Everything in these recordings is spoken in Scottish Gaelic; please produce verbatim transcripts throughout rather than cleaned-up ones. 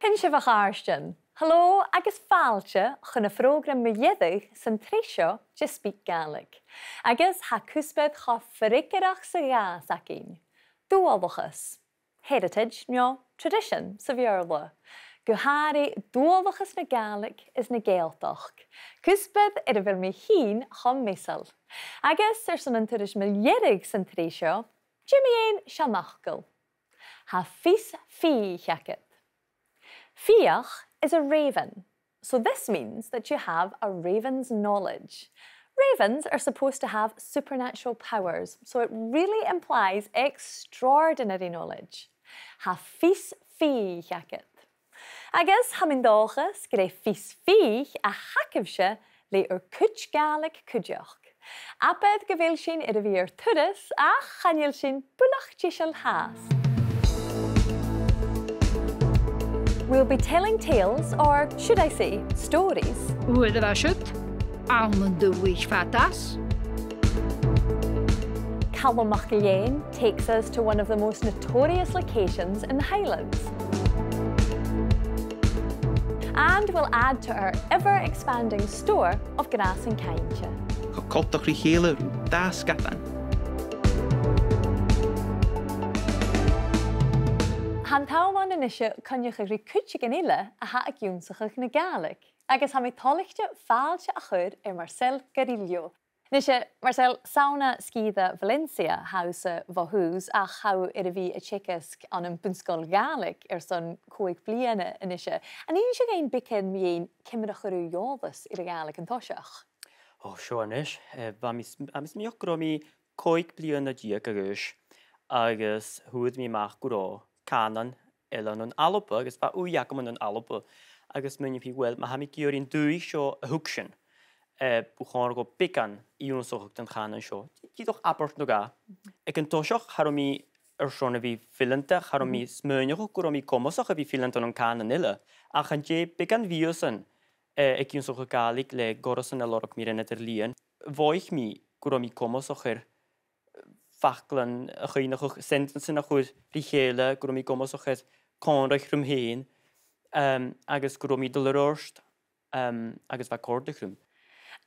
Sin sibh, a chàirdean. Hello agus fàilte chun a' phrògraim mu dheireadh san t-sreath seo de SpeakGaelic. Agus tha cuspair cho freagarrach 's a ghabhas againn. Dualchas. Heritage, no tradition, sa Bheurla. Gu h-àraidh dualchas na Gàidhlig is na Gàidhealtachd. Cuspair air a bheil mi fhìn cho measail. Agus airson an turas mu dheireadh san t-sreath seo, dè mu dheidhinn seanfhacal? Tha fios fìdhich agad. Fiach is a raven, so this means that you have a raven's knowledge. Ravens are supposed to have supernatural powers, so it really implies extraordinary knowledge. Tha fios fìdhich agad. Agus tha mi an dòchas gur e fios fìdhich a th' agaibhse le ur cuid Gàidhlig cuideachd. Abair gu bheil sinn air a bhith air turas, ach chan eil sinn buileach deiseil fhathast. We'll be telling tales, or should I say, stories. Uair a bha siud, ann an dùthaich fad às. Calum MacIlleathain takes us to one of the most notorious locations in the Highlands. And we'll add to our ever-expanding store of gràsan cainnte. Cho coltach ri chèile, dà sgadan. Tha an t-àm ann a-nise coinneachadh ri cuideigin eile a tha ag ionnsachadh na Gàidhlig, agus tha mi toilichte fàilte a chur air Marcel Garillo. A-nise, Marcel, 's ann à sgìre Valencia a tha thusa bho thùs, ach tha thu air a bhith a' teagasg ann am bun-sgoil Ghàidhlig airson còig bliadhna a-nise. An inns thu dhuinn beagan mu dheidhinn ciamar a chuir thu eòlas air a' Ghàidhlig an toiseach? Ò, seo a-nis. Eh, bha mi s-, bha mi smaoineachadh gun robh mi còig bliadhna deug a dh'aois, agus fhuair mi a-mach gun robh cànan eile ann an Alba, agus bha ùidh agam ann an Alba, agus smaoinich mi, uill, ma tha mi ag iarraidh an dùthaich seo a thuigsinn, eh, bu chòir dhomh beagan ionnsachadh den chànan seo. Dìreach abairt no dhà. Aig an toiseach, cha robh mi airson a bhith fileantach, cha robh mi a' smaoineachadh gun robh mi comasach a bhith fileanta ann an cànan eile, ach an dèidh beagan mhìosan, eh, ag ionnsachadh Gàidhlig le goireasan a lorg mi ron eadar-lìon, mhothaich mi gun robh mi comasach air faclan a chuimhneachadh, sentences a chur ri chèile, gun robh mi comasach air còmhradh rium fhèin, em, agus gun robh mi a' dol air adhart, em, agus bha e a' còrdadh rium.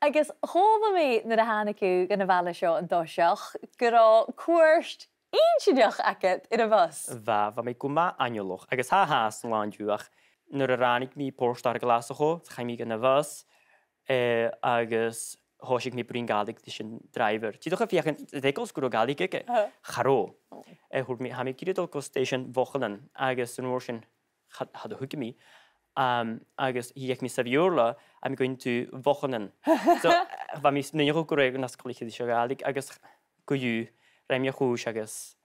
Agus chuala mi nuair a thàinig thu dhan a' bhaile seo an toiseach gun robh cuairt inntinneach agad air a' bhus. Bha, bha mi gu math aineolach, agus tha fhathast san là an-diugh, ach nuair a ràinig mi Port Adhair Ghlaschu, chaidh mi dhan a' bhus, eh, agus thòisich mi a' bruidhinn Gàidhlig ris an driver. Dìreach a' feuchainn, an robh eagal gun robh Gàidhlig aige? Aha. Cha robh. Ò. Eh, thuirt mi, tha mi ag iarraidh dol gu stèisean Mhòchailean, agus an uair sin cha, cha do thuig e mi. Um, agus dh'fheuch mi sa Bheurla, "I'm going to Mhòchailean." So, bha mi a' smaoineachadh gun robh e nas coltaiche ris a' Ghàidhlig, agus co-dhiù, rinn mi a' chùis agus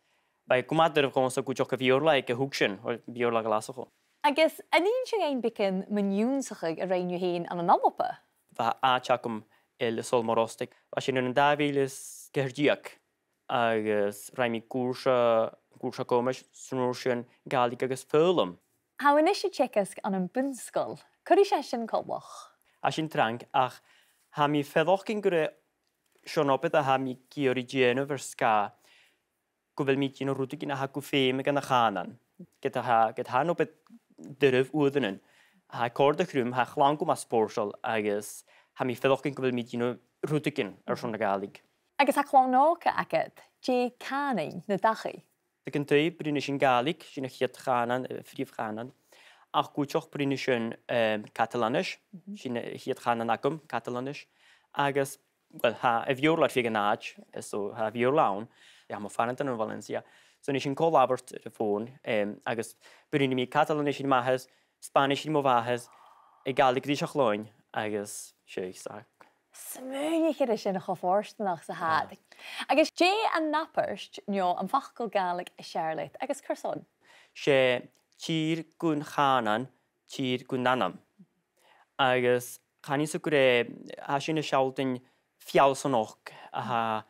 bha e gu math doirbh dhòmhsa cuideachd a' Bheurla aige a thuigsinn, oir Beurla Ghlaschu. Agus an inns thu dhuinn beagan mun ionnsachadh a rinn thu fhèin ann an Alba? Bha àite agam i Lisaul Mòr Ostaig. Bha sin ann an dà mhìle 's a ceithir deug, agus rinn mi cùrsa, cùrsa comais, 's an uair sin Gàidhlig agus Foghlam. Tha thu a-nis a' teagasg ann am bun-sgoil. Cò ris a tha sin coltach? Tha sin trang, ach tha mi a' faireachdainn gur e seo an obair a tha mi ag iarraidh dèanamh air sgàth gu bheil mi a' dèanamh rudeigin a tha gu feum dhan a' chànan. Ged a tha, ged a tha an obair doirbh uaireannan, tha e a' còrdadh rium, tha a' chlann gu math spòrsail agus tha mi a' faireachdainn gu bheil mi a' dèanamh rudeigin airson na Gàidhlig. Agus tha clann òga agad, dè cànain na dachaigh? Aig an taigh, bruidhnidh sinn Gàidhlig, sin a' chiad chànan, eh, prìomh chànan. Ach cuideachd bruidhnidh sinn, em, Catalanais, sin a' chiad chànan agam, Catalanais. Agus, well, tha a' Bheurla air feadh an àite, eh, so tha a' Bheurla ann. Tha mo phàrantan ann an Valencia. So nì sinn co-labhairt air a' fòn, em, agus bruidhnidh mi Catalanais ri m' athair, Spanish ri mo mhàthair, eh, Gàidhlig ris a' chloinn, agus 's e sin. Smaoinich air sin, cho fortanach 's a tha iad. Ah. Agus dè an abairt, no am facal Gàidhlig as fheàrr leat, agus carson? 'S e tìr gun chànan, tìr gun anam. Agus chanainn-sa gur e, tha sin a' sealltainn feallsanachd a tha,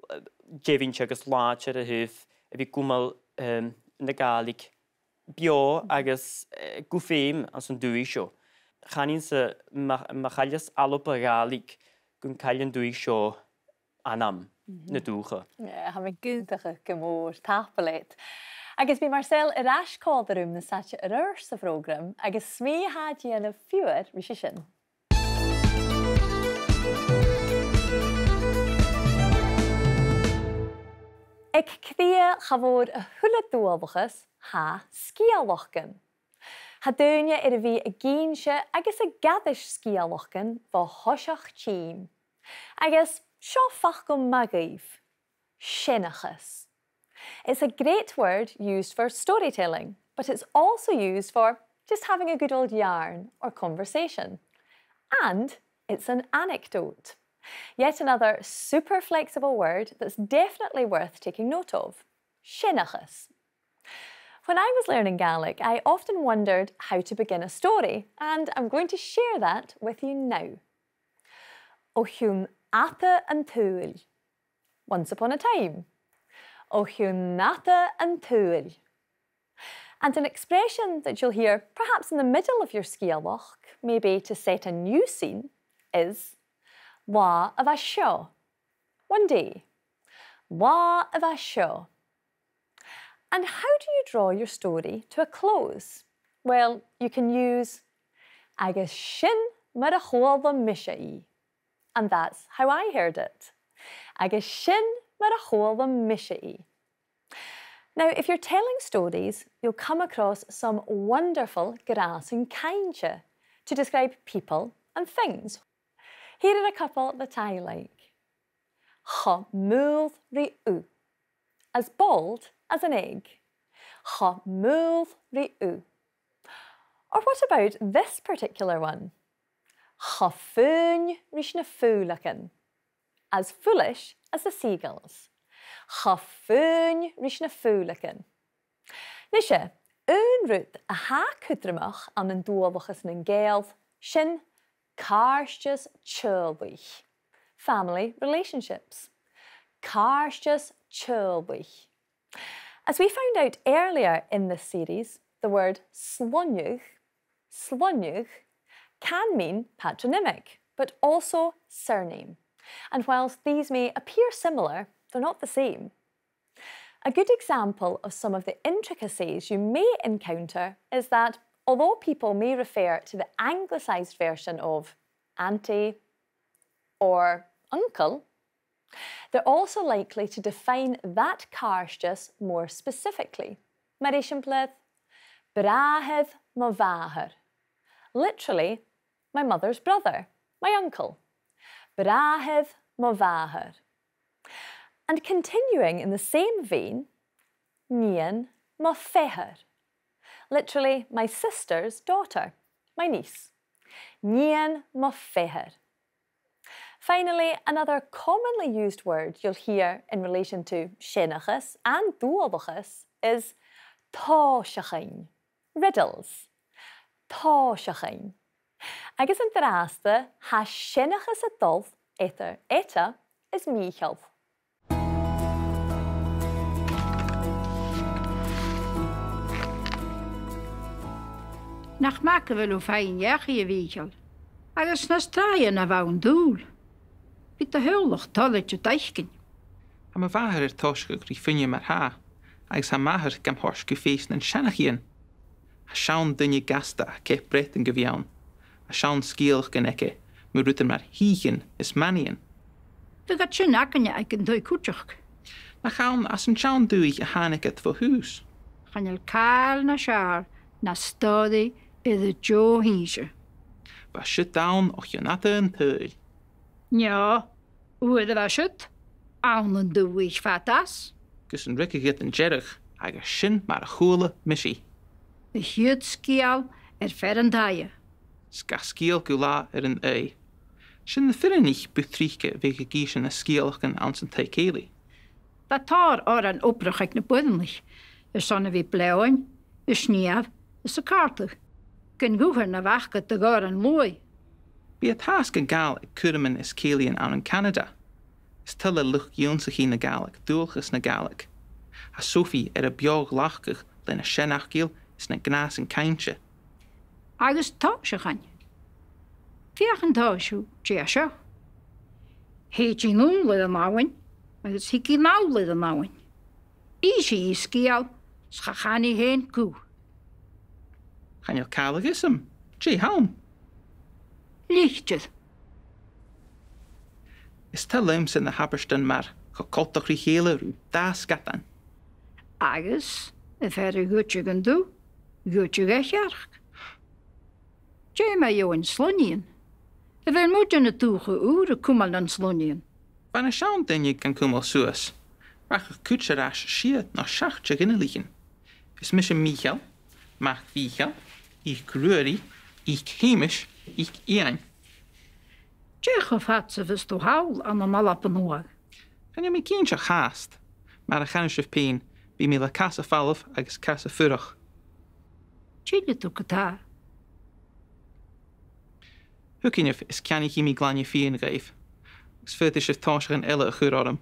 eh, deimhinnt agus làidir a thaobh a bhith a' cumail, em, na Gàidhlig beò agus, eh, gu feum anns an dùthaich seo. Chanainn-sa ma, ma chailleas Alba Gàidhlig gun cailleadh an dùthaich seo anam na dùthcha. Yeah, tha mi ag aontachadh gu mòr, tapadh leat. Agus bidh Marcel air ais còmhla rium nas fhaide air adhart sa phrògram, agus 's mi a tha a' dèanamh fiughair ris a sin. Aig cridhe cha mhòr a h-uile dualchas tha sgeulachdan. Tha daoine air a bhith ag innse agus ag aithris sgeulachdan bho thoiseach tìm. Agus seo facal math dhuibh, seanchas. It's a great word used for storytelling, but it's also used for just having a good old yarn or conversation. And it's an anecdote. Yet another super flexible word that's definitely worth taking note of. Seanchas. When I was learning Gaelic, I often wondered how to begin a story, and I'm going to share that with you now. O chionn fhada an t-saoghail. Once upon a time. O chionn fhada an t-saoghail. And an expression that you'll hear perhaps in the middle of your sgeulachd, maybe to set a new scene, is latha a bha seo. One day. Latha a bha seo. And how do you draw your story to a close? Well, you can use agus sin mar a chuala mise i. And that's how I heard it. Agus sin mar a chuala mise i. Now, if you're telling stories, you'll come across some wonderful gràsan-cainnte to describe people and things. Here are a couple that I like. Cho maol ri ugh. As bald as an egg. Cho maol ri ugh. Or what about this particular one? Cho fuain ris na faoileagan. As foolish as the seagulls. Cho fuain ris na faoileagan. Nise, aon rud a tha cudromach ann an dualchas nan Gàidheal, sin càirdeas teaghlaich. Family relationships. Càirdeas teaghlaich. As we found out earlier in this series, the word sloinneadh, sloinneadh, can mean patronymic, but also surname. And whilst these may appear similar, they're not the same. A good example of some of the intricacies you may encounter is that, although people may refer to the anglicised version of auntie or uncle, they're also likely to define that càirdeas more specifically. Mar eisimpleir, bràthair mo mhàthar. Literally, my mother's brother, my uncle. Bràthair mo mhàthar. And continuing in the same vein, nighean mo pheathar. Literally, my sister's daughter, my niece. Nighean mo pheathar. Finally, another commonly used word you'll hear in relation to seanchas and dualchas is tòiseachain. Riddles. Tòiseachain. Agus an-dràsta, tha seanchas a' dol eadar Eite is Mìcheal. Nach math gu bheil thu a' faighinn dhachaigh, a Mhìcheil, agus nas tràithe na bha thu an dùil. Bidh do theaghlach toilichte d' fhaicinn. Tha mo mhàthair air tòiseachadh ri fuine mar-thà, agus tha m' athair gam thoirt gu fèis nan seanchaidhean. Tha seann duine gasta, ceap Breatainn gu bhith ann. Tha seann sgeulachdan aige mu rudan mar shìthichean is manaidhean. Bhiodh iad sin againne aig an taigh cuideachd. Nach ann às an t-seann dùthaich a thàinig iad bho thùs? Chan eil càil nas fheàrr na stòiridh air an deagh-shinnse. Bha siud ann o chionn fhada an t-saoghail. No, uair a bha siud ann an dùthaich fad às. Gus an ruigeadh iad an deireadh, agus sin mar a chuala mise i. A' chiad sgeul air fear an taighe. 'S gach sgeul gu latha air an aghaidh. Sin na fireannaich bu trice a bhiodh ag innse na sgeulachdan anns an taigh-cèilidh. Bha tòrr òrain obrach aig na boireannaich, airson a bhith a' bleoghainn, a' snìomh is a' còrdadh. Gun ghuthar na bh' aca de dh'òrain luaidh. Bidh iad fhathast gu gabhail aig cuirmean is cèilidhean ann an Canada. Is toil le luchd-ionnsachaidh na Gàidhlig dualchas na Gàidhlig. Tha Sophie air a beò-ghlacadh le na seanfhacail is na gnàthsan-cainnte. Agus tòiseachain. Feuch an tòisich thu dè seo. Thèid i null air an abhainn, agus thig i nall air an abhainn. Innsidh i sgeul 'S cha chan i fhèin guth. Chan eil càil a dh'fhios agam. Dè th' ann? Litir. Is toil leamsa na h-abairtean mar cho coltach ri chèile ro dà sgadain. Agus, a bheil e a' goideadh an dubh, goideadh e a chearc. Dè mu dheidhinn sloinnidhean? A bheil muinntir na dùthcha ùr a' cumail nan sloinnidhean? Bha na seann daoine gan cumail suas. Rachadh cuid air ais sia no seachd de ghinealaichean. Is mise Mìcheal, mac Mhìcheil, Iain Ruairidh, Iain Sheumais, Iain Iain. Dè cho fad 's a bhios tu thall ann an Alba Nuadh? Chan eil mi cinnteach fhathast. Mar a chanadh sibh fhèin, bidh mi le casan falamh agus casan fuireach. Tillidh tu ge-tà. Thugainn, is ceannaichidh mi glainne fìon dhuibh, agus faodaidh sibh tòimhseachain eile a chur orm.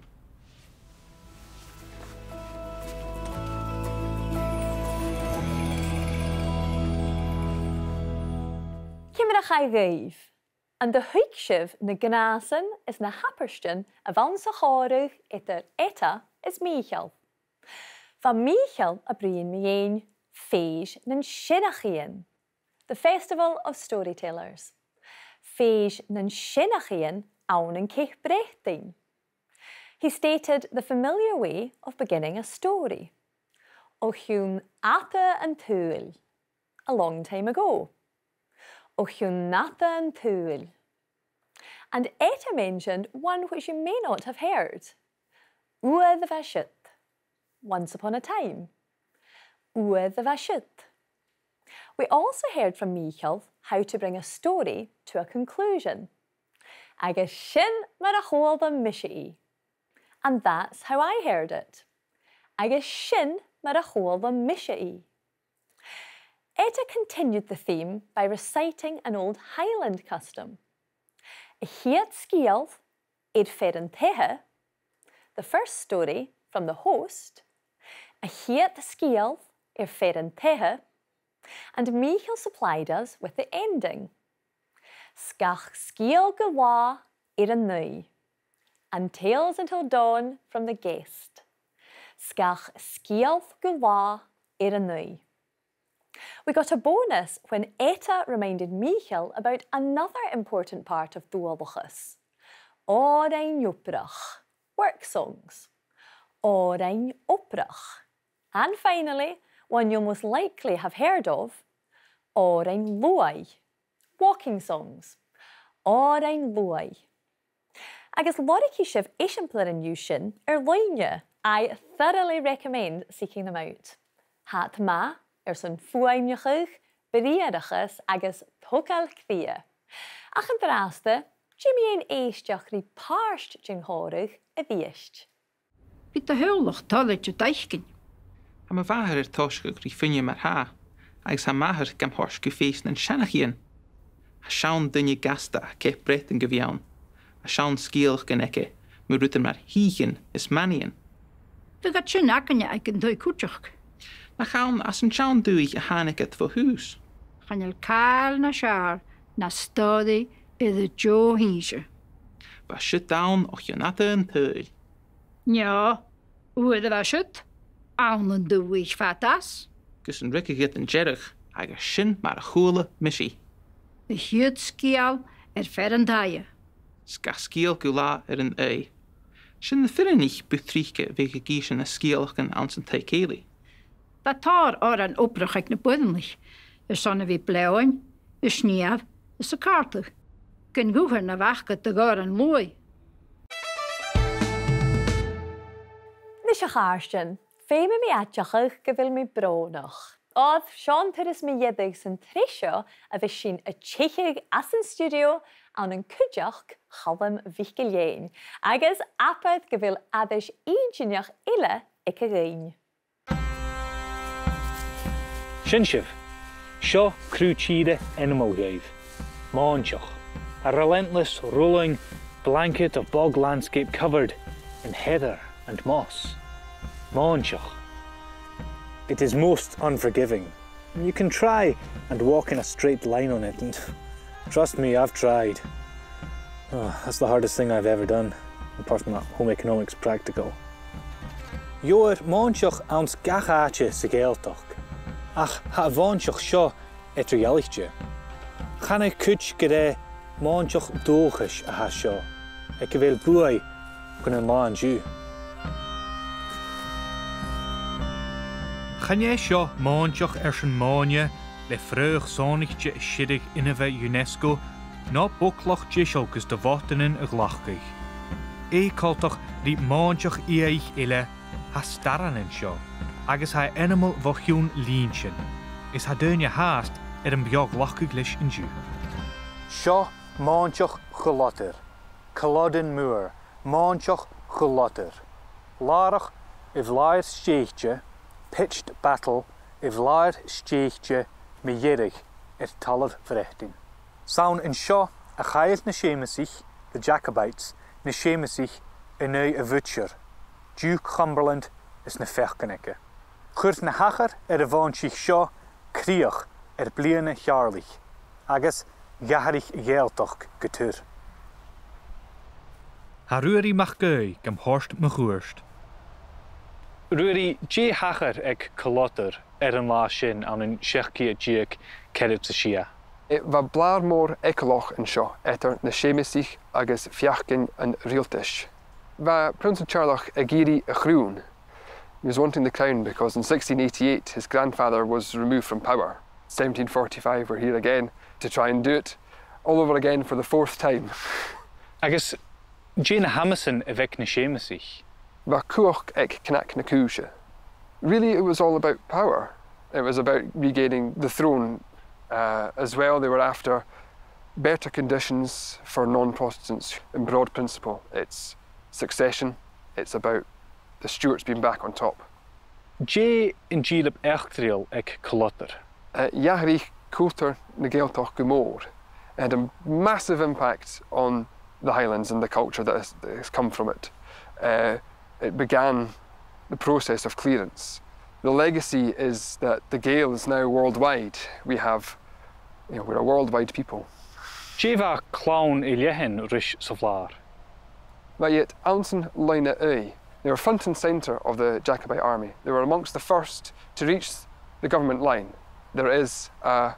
Ciamar a chaidh dhuibh? An do thuig sibh na gnàthasan is na h-abairtean a bh' anns a' chòmhradh eadar Etta is Mìcheal? Bha Mìcheal a' bruidhinn mu dheidhinn Fèis nan Seanchaidhean, the Festival of Storytellers. Fèis nan Seanchaidhean ann an Ceap Breatainn. He stated the familiar way of beginning a story. O chionn fhada an t-saoghail, a long time ago. O chionn fhada an t-saoghail. And Etta mentioned one which you may not have heard. Uair a bha siud. Once upon a time. Uair a bha siud. We also heard from Mìcheal how to bring a story to a conclusion. Agus sin mar a chuala mise i. And that's how I heard it. Agus sin mar a chuala mise i. Etta continued the theme by reciting an old Highland custom. A' chiad sgeul air fear an taighe, the first story from the host, a' chiad sgeul air fear an taighe, and Mìcheal supplied us with the ending. 'S gach sgeul gu latha air an aghaidh. And tales until dawn from the guest. 'S gach sgeul gu latha air an aghaidh. We got a bonus when Etta reminded Mìcheal about another important part of dualchas. Òrain-obrach, work songs. Òrain-obrach. And finally, one you'll most likely have heard of, òrain-luaidh, walking songs. Òrain-luaidh. Agus lorgaidh sibh eisimpleir an-diugh sin air-loidhne. I thoroughly recommend seeking them out. Tha iad math airson fuaimneachadh, briathrachas agus togail cridhe. Ach an-dràsta, dèanamaid èisteachd ri pàirt den chòmhradh a-rithist. Bidh do theaghlach toilichte d' fhaicinn. Tha mo mhàthair air tòiseachadh ri fuine mar-thà, agus tha m' athair gam thoirt gu Fèis nan Seanchaidhean. Tha seann duine gasta à Ceap Breatainn gu bhith ann. Tha seann sgeulachdan aige mu rudan mar shìthichean is manaidhean. Bhiodh iad sin againne aig an taigh cuideachd. Nach ann às an t-seann dùthaich a thàinig iad bho thùs? Chan eil càil nas fheàrr na stòiridh air an deagh-sinnse. Bha siud ann o chionn fhada an t-saoghail. No, uair a bha siud, ann an dùthaich fad às. Gus an ruigeadh iad an deireadh, agus sin mar a chuala mise i. A' chiad sgeul air fear an taighe. 'S gach sgeul gu latha air an aghaidh. Sin na fireannaich bu trice a bhiodh ag innse na sgeulachdan anns an taigh-cèilidh. Bha tòrr òrain-obrach aig na boireannaich, airson a bhith a' bleoghainn, a' snìomh is a' càrdadh. Gun ghuth air na bh' aca de dh'òrain-luaidh. Nis, a chàirdean, feumaidh mi aideachadh gu bheil mi brònach. Oir 's ann turas mu dheireadh san t-sreath seo a bhios sinn a' teicheadh às an stiùidio ann an cuideachd Chaluim MhicIllEathain, agus abair gu bheil aithris inntinneach eile aige dhuinn. Sin sibh. Seo cruth-tìre ainmeil dhuibh. Mòinteach. A relentless, rolling blanket of bog landscape covered in heather and moss. Mòinteach. It is most unforgiving. You can try and walk in a straight line on it, and trust me, I've tried. Oh, that's the hardest thing I've ever done, apart from that home economics practical. Gheibhear mòinteach anns gach àite sa Ghàidhealtachd, ach tha a' mhòinteach seo eadar-dhealaichte. Chan e a' chuid gur e mòinteach dualchais a tha seo, aig a bheil buaidh chun an latha an-diugh. Chan e seo mòinteach airson mòine le fraoch sònraichte a' sireadh inbhe UNESCO, no boglaich deiseil gus do bhotannan a ghlacadh. Air coltach ri mòinteach fhiadhaich eile, tha staran an seo, agus tha ainmeil bho chionn linntean, is tha daoine fhathast air am beò-ghlacadh leis an-diugh. Seo mòinteach Chulloden, Culloden Moor, mòinteach Chulloden. Làrach air làir stèidhichte, pitched battle air làir stèidhichte mu dheireadh air talamh Bhreatainn. 'S ann an seo a chaill na Seumasaich, the Jacobites, na Seumasaich an aghaidh a' Bhutcher, Diùc Chumberland is na feachdan aige. Chuir na thachair air a' mhòintich seo crìoch air bliadhna Theàrlaich, agus dh'atharraich a' Ghàidhealtachd gu tur. Tha Ruairidh MacAoidh gam thoirt mun cuairt. Ruairidh, dè thachair aig Culloden air an latha sin ann an seachd ceud deug ceathrad 's a sia? Eh, bha blàr mòr eagalach an seo eadar na Seumasaich agus feachdan an riaghaltais. Bha Prionsa Teàrlach ag iarraidh a chrùn. He was wanting the crown because in sixteen eighty-eight his grandfather was removed from power. Seventeen forty-five, we're here again to try and do it all over again for the fourth time. Agus dè na h-amasan a bh' aig na Seumasaich? Bha cumhachd aig Cnag na Cùise. Really, it was all about power. It was about regaining the throne. Uh, as well, they were after better conditions for non-Protestants in broad principle. It's succession. It's about the Stuarts being back on top. Dè an dìleab eachdraidheil aig Culloden? Uh, dh'atharraich cultar na Gàidhealtachd gu mòr. It had a massive impact on the Highlands and the culture that has, that has come from it. Uh, it began the process of clearance. The legacy is that the Gael is now worldwide. We have, you know, we're a worldwide people. Dè bha Clann 'Illeathain ris sa bhlàr? Bha iad anns an loidhne aghaidh. They were front and centre of the Jacobite army. They were amongst the first to reach the government line. There is a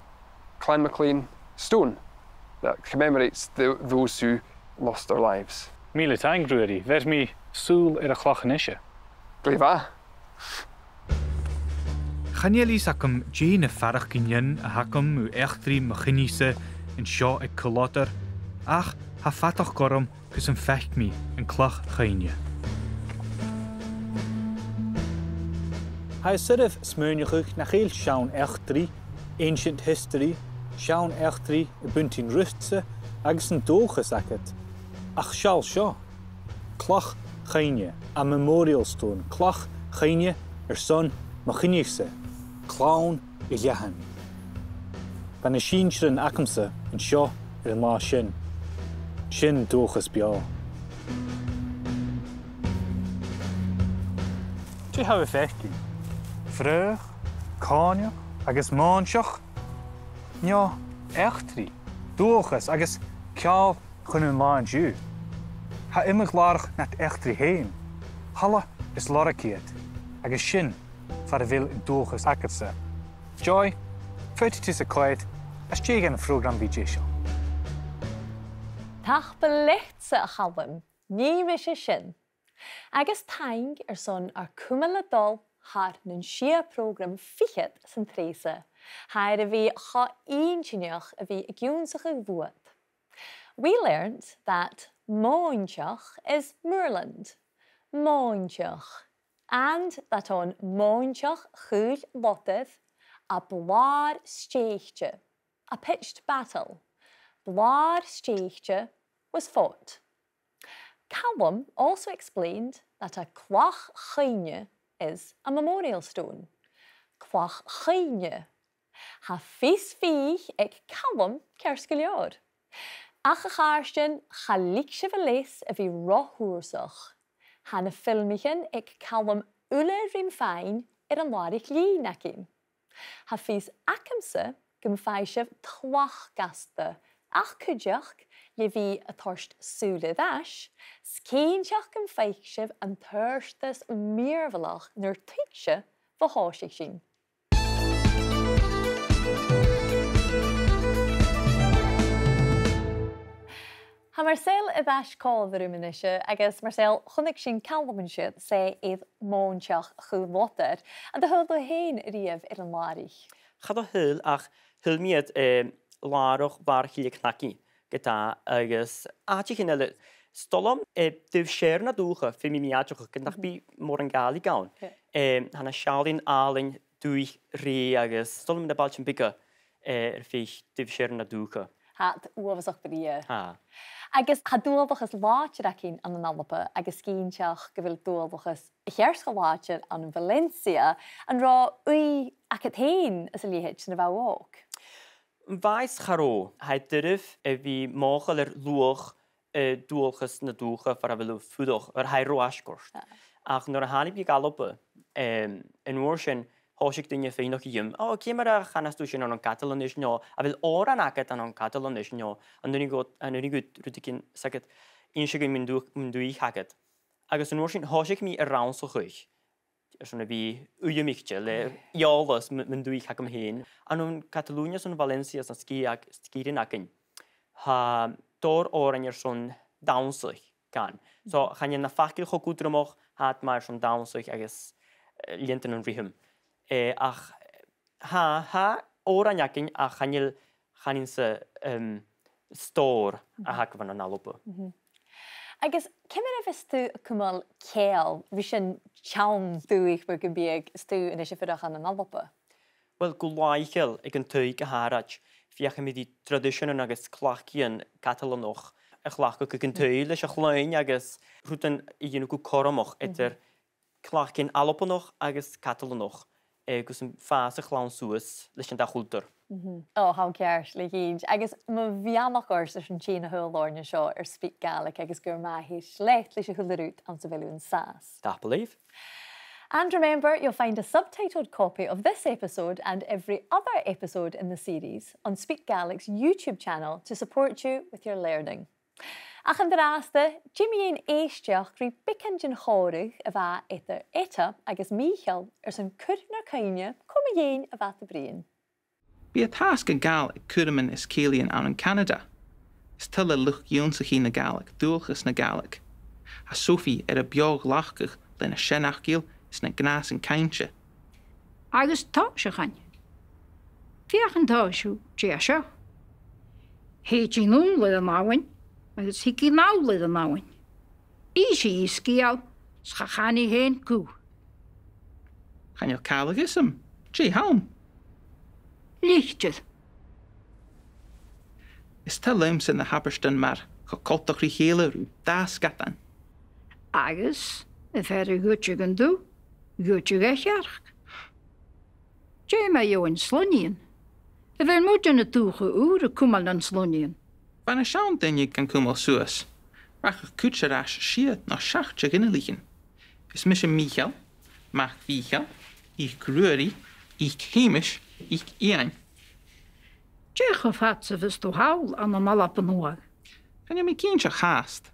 Clann MacLean stone that commemorates the, those who lost their lives. Mìle taing, Ruairidh. Bheir mi sùil air a' chloich a-nise. Glè mhath. Chan eil fhios agam dè na faireachdainnean a th' agam mu eachdraidh mo choinneimhse an seo aig Culloden, ach tha fadachd orm gus am faic mi an cloich-chuimhne. Tha e soirbh smaoineachadh nach eil seann eachdraidh, ancient history, seann eachdraidh a' buntainn riutsa agus an dualchas agad, ach seall seo. Cloich-chuimhne, a memorial stone, cloich-chuimhne airson mo choinneimhse, Clann 'Illeathain. Bha na sinnsirean agamsa an seo air an latha sin. Sin dualchas beò. Dè tha thu a' faicinn? Fraoch, còinneach agus mòinteach? No eachdraidh, dualchas agus ceangal chun an latha an-diugh? Tha iomadh làrach nad eachdraidh fhèin. Thalla is lorg iad, agus sin far a bheil an dualchas agadsa. Joy, faodaidh tusa coimhead às dèidh dhan phrògram bhith deiseil. Tapadh leatsa, a Chaluim, nì mise sin. Agus taing airson ar cumail a' dol thar nan sia prògram fichead san t-sreath-sa, tha e air a bhith cho inntinneach a bhith ag ionnsachadh bhuat. We learnt that mòinteach is moorland, mòinteach, and that on mòinteach Chùil Lodair, a blàr stèidhichte, a pitched battle, blàr stèidhichte, was fought. Calum also explained that a clach-chuimhne is a memorial stone. Clach-chuimhne. Tha fios fhèin aig Calum ceart gu leòr. Ach a chàirdean, cha leig sibh a leas a bhith ro thùrsach. Tha na filmichean aig Calum uile rim faighinn air an làraich-lìn againn. Tha fios agamsa gum faigh sibh tlachd asta Ach cuideachd, le bhith a' toirt sùil air ais, 's cinnteach gum faic sibh an t-adhartas mìorbhaileach nur tuigse bho thòisich sinn. Tha Marcel air ais còmhla rium a-nise, agus Marcel, chunnaic sinn Calum an siud, 's e air mòinteach Chù Lodair. An do shaoil thu fhèin riamh air an làraich? Cha do shaoil, ach shaoil mi iad, eh, làrach Bhàrr Chille Chnagainn, ge-tà, agus àiteachan eile. 'S toil leam, eh, taobh siar na dùthcha, feumaidh mi aideachadh, ged nach bi mòran Gàidhlig ann. Yeah. Eh, tha na seallaidhean àlainn dubhaich rèidh agus 's toil leam na bailtean beaga, eh, air feadh taobh siar na dùthcha. Tha iad uabhasach brèagha. Tha. Agus tha dualchas làidir againn ann an Alba, agus cinnteach gu bheil dualchas a cheart cho làidir ann an Valencia. An robh ùidh agad fhèin anns a leithid nuair a bha thu òg? Bha is cha robh. Tha e doirbh a bhith mothachail air luach, eh, dualchas na dùthcha far a bheil thu a' fuireach, oir tha e ro fhaisg ort. Ah. Ach nuair a thàinig mi gu Alba, em, an uair sin, thòisich daoine a' faighneachd dhìom, "Ò, ciamar a chanas tu sin ann an Catalanais?" no, "A bheil òran agad ann an Catalanais?" no, "An urrainn dhut, an urrainn dhut rudeigin, 's agad, innse dhuinn mun dùth-, mun dùthaich agad?" Agus an uair sin, thòisich mi a' rannsachadh airson a bhith uidheamaichte le eòlas mu-, mun dùthaich agam fhèin. Ann an Catalunya, 's ann an Valencia, 's na sgìre-, sgìrean againn, tha tòrr òrain airson dannsa gan. So, chan eil na faclan cho cudromach, tha iad math airson dannsa agus, eh, leantainn an rhythm. Eh, ach, tha, tha òrain againn, ach chan eil, chan eil sa, em, stòr a th' aca ann an Alba. Mhm. Agus ciamar a bhios tu a' cumail ceangal ris an t-seann dùthaich mar gum biodh, is tu a-nis a' fuireach ann an Alba? Uill, gu làitheil aig an taigh gu h-àraid, feuchaidh mi ri traidiseanan agus cleachdaidhean Catalanach a chleachdadh aig an taigh leis a' chloinn agus rudan a dhèanamh gu cothromach eadar cleachdaidhean Albannach agus Catalanach, eh, gus am fàs a' chlann suas leis an dà chultar. Mhm. Ò, tha ceart, le cinnt. Agus mo bheannachd ort airson tighinn a thadhal oirnn an seo air SpeakGaelic agus gur math a thèid leat leis a h-uile rud anns a bheil thu an sàs. Tapadh leibh. And remember, you'll find a subtitled copy of this episode and every other episode in the series on SpeakGaelic's YouTube channel to support you with your learning. Ach an-dràsta, dè mu dheidhinn èisteachd ri beagan den chòmhradh a bh' eadar Etta agus Mìcheal airson cur nar cuimhne cò mu dheidhinn a bha iad a' bruidhinn. Bidh an tasg a' Ghàidhlig aig cuirmean is cèilidhean ann an Canada. Is toil le luchd-ionnsachaidh na Gàidhlig dualchas na Gàidhlig. Tha Sophie air a beò-ghlacadh leis na seanfhacail is na gnàthasan cainnte. Agus tòiseachain. Feuch an toir sibh dè tha seo. Thèid i null air an abhainn, agus thig i null air an abhainn. Innsidh i sgeul, 's cha chan i fhèin cù. Chan eil càil a dh'fhios agam. Dè th' ann? Litir. Is toil leamsa na h-abairtean mar cho coltach ri chèile ro dà sgadan. Agus, am fear a ghoideadh an dubh, ghoideadh a chearc. Dè mu dheidhinn sloinnidhean? A bheil muinntir na dùthcha ùr a' cumail nan sloinnidhean? Bha na seann daoine gan cumail suas. Rachadh cuid air ais sia no seachd de ghinealaichean. Is mise Mìcheal, mac Mhìcheil, Iain Ruairidh, Iain Sheumais, Iain Iain. Dè cho fada 's a bhios tu thall ann an Alba Nuadh? Chan eil mi cinnteach fhathast.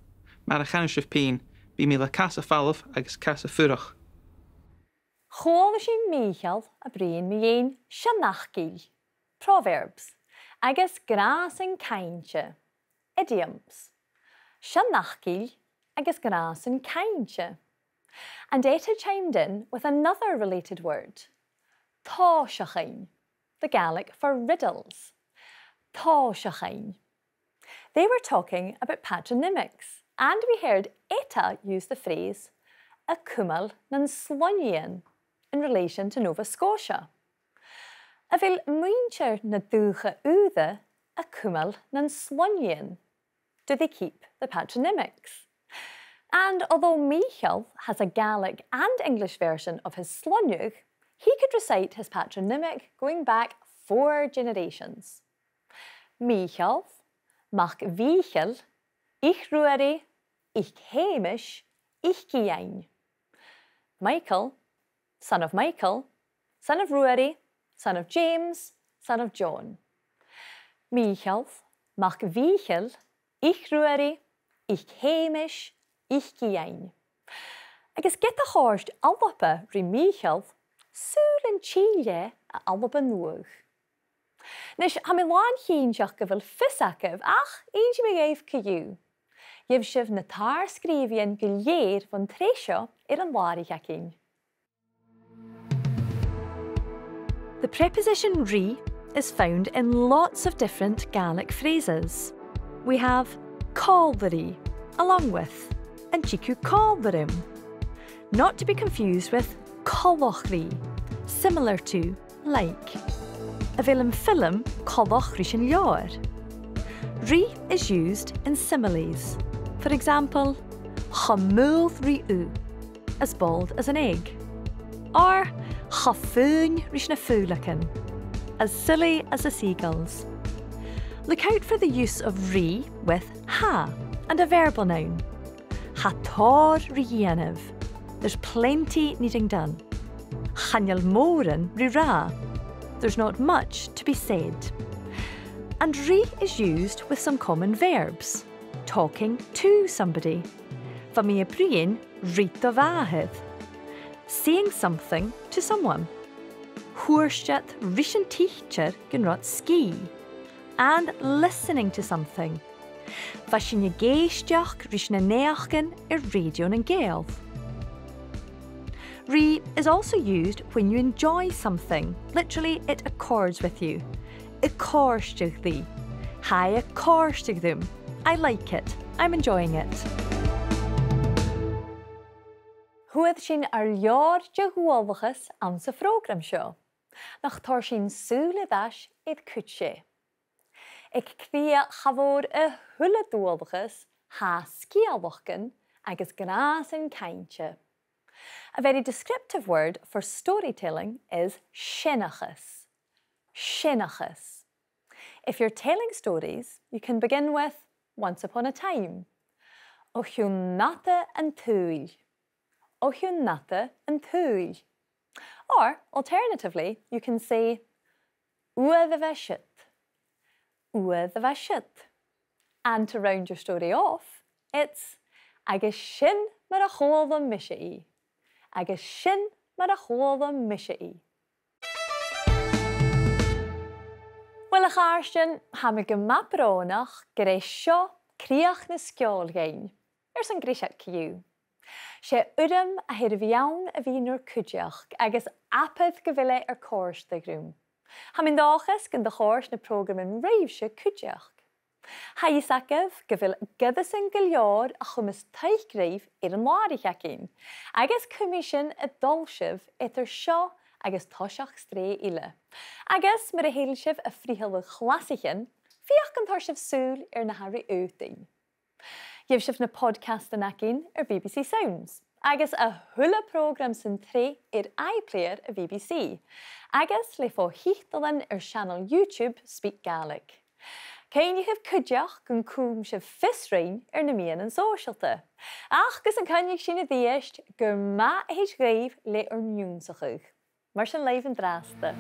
Mar a chanadh sibh fhèin, bidh mi le cas a' falbh agus cas a' fuireach. Chuala sinn Mìcheal a' bruidhinn mu dheidhinn seanfhacail, proverbs, agus gnàthasan cainnte, idioms. Seanfhacail agus gnàthasan cainnte. And Etta chimed in with another related word, tòiseachain, the Gaelic for riddles. Tòiseachain. They were talking about patronymics, and we heard Etta use the phrase a' cumail nan sloinnidhean in relation to Nova Scotia. A bheil muinntir na dùthcha ùra a' cumail nan sloinnidhean? Do they keep the patronymics? And although Mìcheal has a Gaelic and English version of his sloinneadh, he could recite his patronymic going back four generations. Mìcheal, mac Mhìcheil, Iain Ruairidh, Iain Sheumais, Iain Iain. Michael, son of Michael, son of Ruairidh, son of James, son of John. Mìcheal, Mac Mhìcheil, Oidhche Ruairidh, Oidhche Sheumais, Oidhche Iain. Agus ged a chòrd Alba ri Mìcheal, saoil an till e à Alba Nuadh? Nis, tha mi làn-chinnteach gu bheil fios agaibh, ach innsidh mi dhuibh co-dhiù. Gheibh sibh na tar-sgrìobhaidhean gu lèir bhon t-sreath seo air an làraich againn. The preposition ri is found in lots of different Gaelic phrases. We have còmhla ri, along with, an tig thu còmhla rium. Not to be confused with coltach ri, similar to, like. A bheil am film coltach ris an leabhar? Ri is used in similes. For example, cha maol ri ugh, as bald as an egg. Or cha faoin ris na faoileagan, as silly as the seagulls. Look out for the use of ri with tha and a verbal noun. Tha tòrr ri dhèanamh. There's plenty needing done. Chan eil mòran ri ràdh. There's not much to be said. And ri is used with some common verbs. Talking to somebody. Bha mi a' bruidhinn ri do mhàthair. Saying something to someone. Thuirt iad ris an tidsear gun robh iad sgìth. And listening to something. Bha sinn ag èisteachd ris na naidheachdan air Rèidio nan Gàidheal. Ri is also used when you enjoy something. Literally, it accords with you. A' còrdadh ri. Tha e a' còrdadh rium. I like it. I'm enjoying it. Fhuair sinn ar leabhar de dhualchas anns a' phrògram seo. Nach toir sinn sùil air ais air cuid dheth. Aig cridhe cha mhòr a h-uile dualchas, tha sgeulachdan agus gnàthasan cainnte. A very descriptive word for storytelling is seanchas. Seanchas. If you're telling stories, you can begin with once upon a time. O chionn fhada an t-saoghail. O chionn fhada an t-saoghail. Or, alternatively, you can say, uair a bha siud. Uair a bha siud. And to round your story off, it's, agus sin mar a chuala mise i. Agus sin mar a chuala mise i. Uill, a chàirdean, tha mi gu math brònach gur e seo crìoch na sgeòil dhuinn. Airson greiseag co-dhiù. 'S e urram a th' air a bhith ann a bhith nur cuideachd agus abair gu bheil e air còrdadh rium. Tha mi 'n dòchas gun do chòrd na prògraman ribhse cuideachd. Tha fhios agaibh gu bheil goireasan gu leòr a chumas taic ribh air an làraich againn, agus cumaidh sinn a' dol sibh eadar seo agus toiseach sreath eile. Agus mura h-eil sibh a' frithealadh chlasaichean, feuch an toir sibh sùil air na tha ri fhaotainn. Gheibh sibh na podcastan againn air B B C Sounds, agus a h-uile prògram san t-sreath air iPlayer a' B B C, agus le fo-thiotalan air seanail YouTube SpeakGaelic. Cuimhnichibh cuideachd gun cùm sibh fios rinn air na meadhanan sòisealta. Ach gus an coinnich sinn a-rithist, gur math a thèid dhuibh le ur n-ionnsachadh. Mar sin leibh an-dràsta.